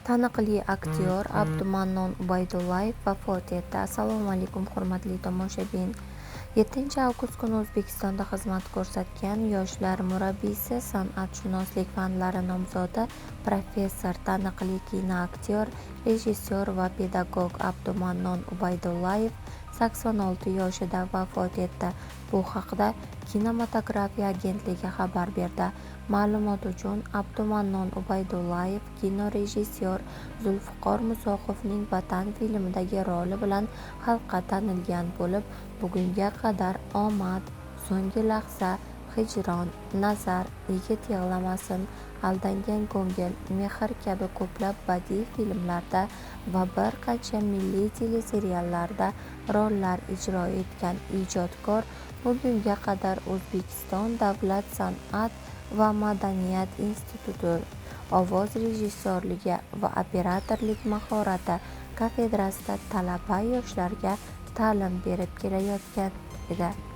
Taniqli aktyor Abdumannon Ubaydullayev vafot etdi. Assalomu alaykum, hurmatli tomoshabin. 7 avgust kuni O'zbekistonda xizmat ko'rsatgan yoshlar murabbiysi, san'atshunoslik fanlari nomzodi, professor, taniqli kinoaktyor, rejissyor va pedagog Abdumannon Ubaydullayev 86 yoshida vafot etdi. Bu haqda Kinematografiya agentligi xabar berdi. Ma'lumot uchun, Abdumannon Ubaydullayev kinorejissyor Zulfiqor Musoqovning "Vatan" filmidagi roli bilan xalqqa tanilgan bo'lib, bugunga qadar "Omad", "So'nggi lahza", "Hijron", "Nazar", "Yigit yig'lamasin", "Aldangan ko'ngil", "Mehr" kabi ko'plab badiiy filmlarda va bir qancha milliy teleseriallarda rollar ijro etgan ijodkor bugunga qadar O'zbekiston davlat san'at va madaniyat instituti ovoz rejissyorligi va operatorlik mahorati kafedrasida talaba yoshlarga ta'lim berib kelayotgan edi.